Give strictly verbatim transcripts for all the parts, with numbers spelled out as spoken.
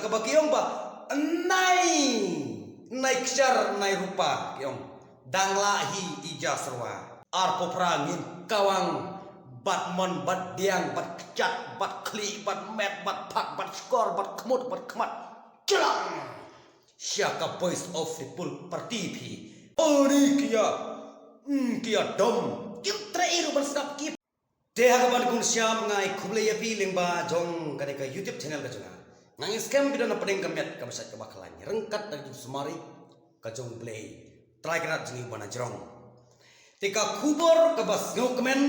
Kaba ki ong ba, nai, nai ksiar, nai rupa, ki ong. Dang lah hi i ja syrwa. Arphew phra ngin kawang, bad mon, bad diang, bad kjat, bad khlieh, bad met, bad phak, bad shkor, bad khmut, bad khmat. Jlang! Sha ka Voice of People Party phi. Oni kia, mm, kia dom. Kim trei ruh ban sngap ki. Te ha kaba nyngkong sha nga ai khublei ïa phi lyngba jong kane ka YouTube channel ka jong nga. Nga ngeit skhem phi don hapdeng ka met kaba shait kaba khlaiñ ryngkat da ka jingsumar ka jong U Blei. Trai kynrad jong ngi uba na jrong. Te ka khubor kaba sngewkmen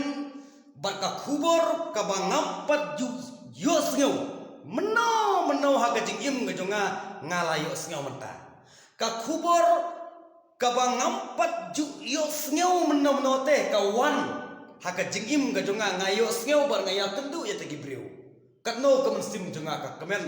bad ka khubor kaba ngam pat ju ïohsngew mynno mynno ha ka jingim ka jong nga, nga la ïohsngew mynta. Ka khubor kaba ngam pat ju ïohsngew mynno mynno te ka wan ha ka jingim ka jong nga, nga ïohsngew bad nga ïakynduh ïa kita ki briew. Katno ka mynsiem jong nga ka kmen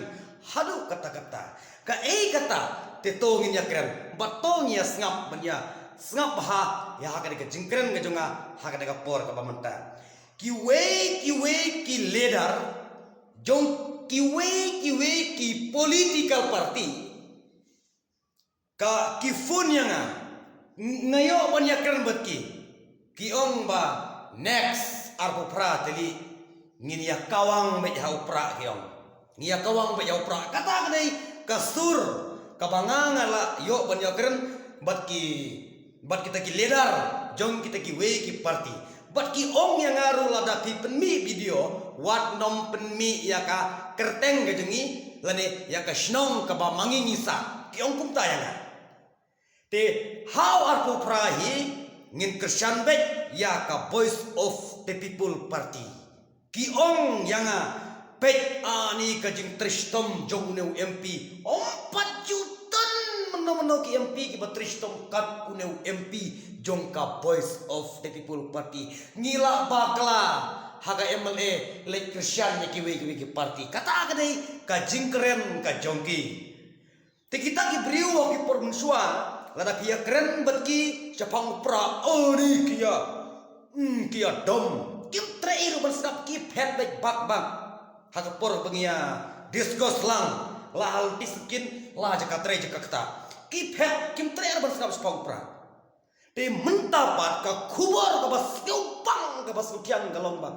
haduh katta katta. Kaei kata te to ngin ïakren bad to ngin ïasngap ban ïasngap ha ïa ha kane ka jingkren ka jong nga ha kane ka por kaba mynta. Kiwei kiwei ki leader jong kiwei kiwei ki political party ka ki phone ïa nga. Nga ïoh ban ïakren bad ki. Ki ong ba next arphew phra tylli ngin ïa kawang beit ha u Prah, ki ong. Ngin ïa kawang beit ha u Prah. Kata ka dei ka sur kaba nga nga la ïoh ban ïakren bad ki, bad kita ki leader jong kita kiwei ki party. Bad ki ong ïa nga ruh lada phi pynmih video, wat nym pynmih ïa ka kyrteng ka jong ngi lane ïa ka shnong kaba ma ngi ngi sah. Ki ong kumta ïa nga. Te ha u arphew phra hi ngin kyrshan beit ïa ka Voice of the People Party. Ki ong ïa nga, peit ani ka jingtrei shitom jong une u M P. Ym pat ju don mynno mynno ki M P kiba trei shitom kat une u M P jong ka Voice of the People Party. Ngi la bakla ha ka M L A leit kyrshan ïa kiwei kiwei ki party. Kata ka dei ka jingkren ka jong ki. Te kita ki briew ha ki por mynshuwa, lada phi ïakren bad ki shaphang u Prah, oni kia, mm, kia dom. Kim trei ruh ban sngap, ki phet beit bak bak. Ha ka por ba ngi ïa discuss lang, la ha lynti syngkien, la jaka trei jaka kta. Ki phet, kim trei ruh ban sngap shaphang u Prah. Te mynta pat ka khubor kaba sngewbang kaba sngewthiang ka long ba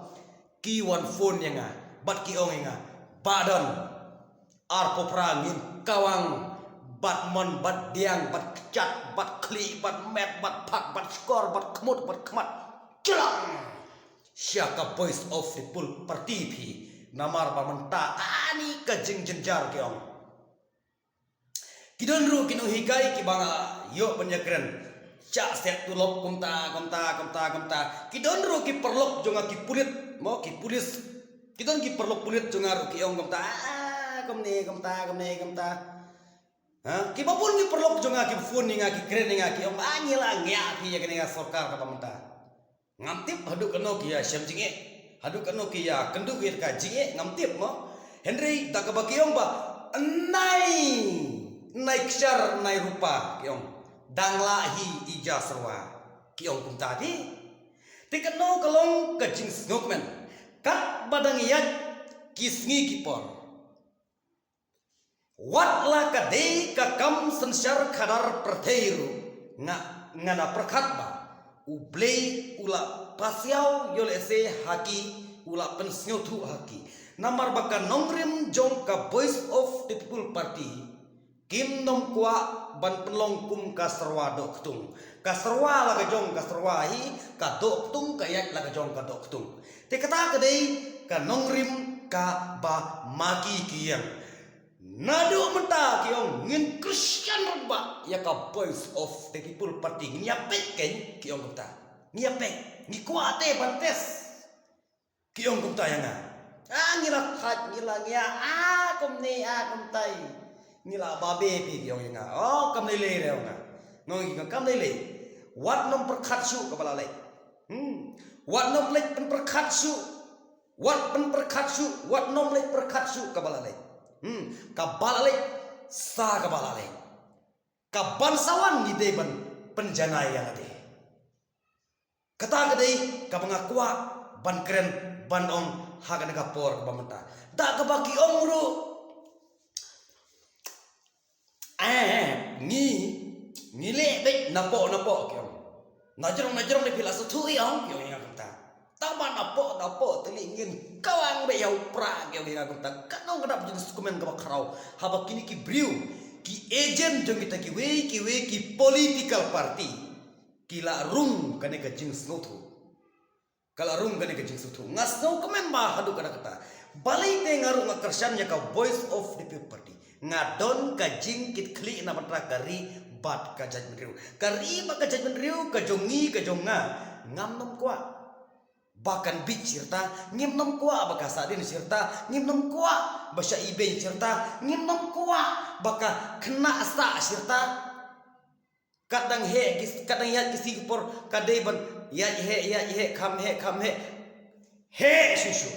ki wan phone ïa nga bad ki ong ïa nga, Bah Don, arphew phra ngin kawang bad mon bad diang bad kjat bad khlieh bad met bad phak bad shkor bad khmut bad khmat. Jlang! Sha ka Voice of People Party phi. Namar ba mynta ani ka jingjynjar, ki ong. Ki don ruh ki nonghikai kiba nga ïoh ban ïakren. Shah set tulop kumta, kumta, kumta, kumta. Ki don ruh ki paralok jong nga ki pulit, mo, ki pulis. Ki don ki paralok pulit jong nga ruh ki ong kumta, ah, kumne, kumta, kumne, kumta. Ha? Kiba bun ki paralok jong nga ki phone ïa nga, ki kren ïa nga, ki ong, ah, ngi la ngiah phi ïa kane ka sorkar kaba mynta. Ngam tip haduh katno ki ïa shem jingeh, haduh katno ki ïa kynduh ïa ka jingeh, ngam tip mo. Hynrei da kaba ki ong ba, nai, nai ksiar, nai rupa, ki ong. Dang lah hi i ja syrwa, ki ong kumta phi. Te katno ka long ka jingsngewkmen. Katba dang ïaid ki sngi ki por. Wat la ka dei ka kam synshar khadar pyrthei ruh, nga, nga da pyrkhat ba U Blei u la pasiaw ïoh lehse ha ki, u la pynsngewthuh ha ki. Namar ba ka nongrim jong ka Voice of the People Party kim nym kwah ban pynlong kum ka syrwa doh ktung. Ka syrwa la ka jong ka syrwa hi, ka doh ktung ka ïaid la ka jong ka doh ktung. Te kata ka dei ka nongrim kaba ma ki ki ïeng. Naduh mynta ki ong ngin kyrshan rangbah ïa ka Voice of the People Party, ngin ïa peit kein, ki ong kumta. Ngin ïa peit, ngi kwah te ban test. Ki ong kumta ïa nga. Ah, ngi la thait, ngi la ngiah, ah, kumne, ah, kumtai. Ngi la babe phi, ki ong ïa nga. Oh, kam lei lei re, ong nga. Nga ong ïa ki, kam lei lei. Wat nym pyrkhat shuh kaba la leit. Hmm. Wat nym leit pynpyrkhat shuh. Wat pynpyrkhat shuh, wat nym leit pyrkhat shuh kaba la leit. Hmm. Kaba la leit, sa kaba la leit. Kaban sa wan ngi dei ban pynjanai ïa lade. Kata ka dei kaba nga kwah ban kren ban ong ha kane ka por kaba mynta. Da kaba ki ong ruh, Napoh napoh ki ong. Najrong najrong ne phi la sngewthuh ïa ong ki ong ïa nga kumta. Tang ba napoh napoh tylli ngin kawang beit ïa u Prah ki ong ïa nga kumta. Katno ka dap jingsngewkmen kaba khraw haba kine ki briew ki agent jong kita kiwei kiwei ki political party ki la rung kane ka jingsngewthuh. Ka la rung kane ka jingsngewthuh. Nga sngewkmen ba haduh katta katta. Balei te nga ruh nga kyrshan ïa ka Voice of the People Party. Nga don ka jingkitkhlieh na bynta ka ri bad ka jaitbynriew. Ka ri bad ka jaitbynriew ka jong ngi ka jong nga ngam nym kwah ba kan bit shirta, ngim nym kwah ba ka sahdien shirta, ngim nym kwah ba sha ibeiñ shirta, ngim nym kwah ba ka khynnah sah shirta. Kat dang heh ki, kat dang ïaid ki sngi ki por ka dei ban ïaid heh, ïaid heh, kham heh, kham heh. Heh shuh shuh.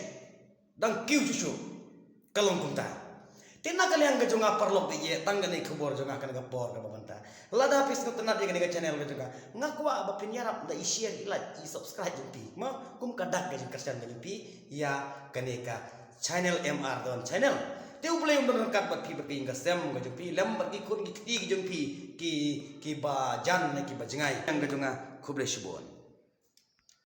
Dang kiew shuh shuh. Ka long kumta. Te na ka liang ka jong nga paralok ba ïeit, tang kane ka khubor jong nga kane ka por kaba mynta. Lada phi sngewtynnat ïa kane ka channel ka jong nga, nga kwah ba phin ïarap da i share, i like, i subscribe jong phi. Mo, kum ka dak ka jingkyrshan ka jong phi ïa kane ka channel M R Don channel. Te U Blei un don ryngkat bad phi bad ka ïing ka sem ka jong phi lem bad ki khun ki kti ka jong phi ki, kiba jan ne kiba jngai. Ka jong nga khublei shibun.